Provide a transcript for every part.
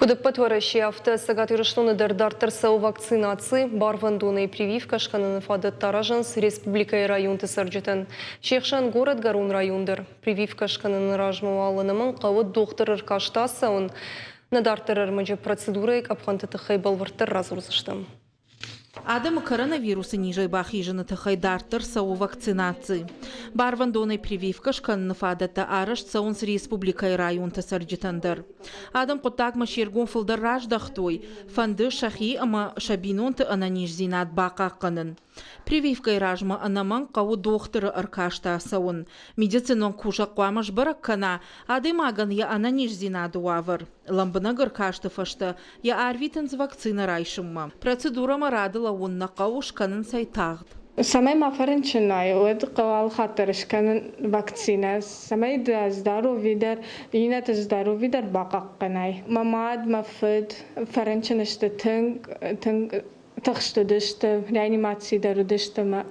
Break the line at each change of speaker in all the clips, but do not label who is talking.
Куыд ӕппӕт Уӕрӕсе, афтӕ Цӕгат Ирыстоны дӕр дарддӕр цӕуы вакцинаци. Барвӕндонӕй прививкӕ скӕныны фадӕттӕ аразынц республикӕйы районты цӕрджытӕн. Се хсӕн горӕтгӕрон район дӕр. Прививкӕ скӕныны размӕ уал ӕнӕмӕнг хъӕуы дохтыры ӕркаст ацӕуын. Нӕ дарддӕр ӕрмӕджы процедурӕйы къӕпхӕнты тыххӕй бӕлвырддӕр радзурдзыстӕм.
Адӕмы коронавирусы низӕй бахизыны тыххӕй дарддӕр цӕуы вакцинаци. Барвӕндонӕй прививкӕ скӕныны фадӕттӕ арӕзт цӕуынц республикӕйы районты цӕрджытӕн дӕр. Адӕм хъуыддагмӕ се ргом фылдӕр раздӕхтой, фӕнды сӕхи ӕмӕ сӕ бинонты ӕнӕниздзинад бахъахъхъӕнын. Прививкӕйы размӕ ӕнӕмӕнг хъӕуы дохтыры ӕркаст ацӕуын. Медицинон кусӕг хъуамӕ сбӕрӕг кӕна адӕймагӕн йӕ ӕнӕниздзинады уавӕр. Лӕмбынӕг ӕркасты фӕстӕ йӕ арвитынц вакцинӕ райсынмӕ. Процедурӕмӕ рады лӕууын нӕ хъӕуы, скӕнынц ӕй тагъд.
Цӕмӕй ма фӕрынчын уай, уӕд хъӕуы алыхатт дӕр скӕнын вакцинӕ, цӕмӕй дӕ здоровье дӕр, иннӕты здоровье дӕр бахъахъхъӕнай. Мӕ мад, мӕ фыд фӕрынчын сты тынг, тынг тыхст уыдысты, реанимацийы дӕр уыдысты ӕмӕ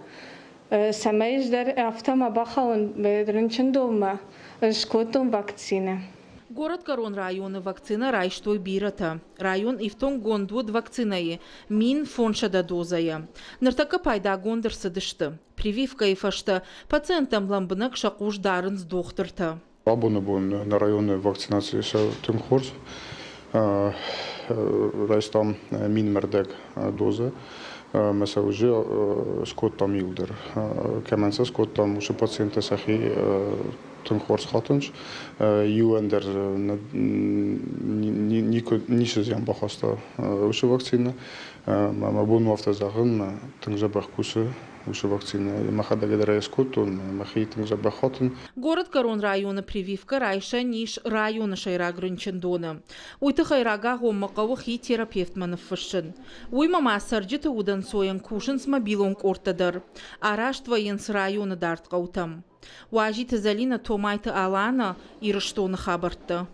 цӕмӕй ӕз дӕр афтӕ ма бахауон рынчындонмӕ, скодтон вакцинӕ.
Горӕтгӕрон районы вакцинӕ райстой бирӕтӕ. Район ифтонггонд уыд вакцинӕйы 1500 дозӕйӕ. Ныртӕккӕ пайдагонд ӕрцыдысты. Прививкӕйы фӕстӕ пациенттӕм лӕмбынӕг сӕ хъус дарынц дохтыртӕ.
Абоны бон нӕ районы вакцинаци цӕуы тынг хорз. Райстам минмӕрдӕг дозӕ ӕмӕ сӕ уже скодтам иуылдӕр. Кӕмӕн сӕ скодтам, уыцы пациенттӕ сӕхи тынг хорз хатынц. Иуӕн дӕр никуы ницы зиан бахаста уыцы вакцинӕ. Мӕ бон у афтӕ зӕгъын, тынг дзӕбӕх кусы уыцы вакцинӕ. Мӕхӕдӕг дӕр ӕй скодтон, мӕхи тынг дзӕбӕх хатын.
Горӕтгӕрон районы прививкӕ райсӕн ис районы сӕйраг рынчындоны. Уый тыххӕй рагагъоммӕ хъӕуы хи терапевтмӕ ныффыссын. Уыимӕ ма цӕрджыты удӕнцойӕн кусынц мобилон къордтӕ дӕр. Арӕзт вӕййынц районы дард хъӕутӕм. Уазиты Зӕлинӕ, Томайты Алана, Ирыстоны хабӕрттӕ.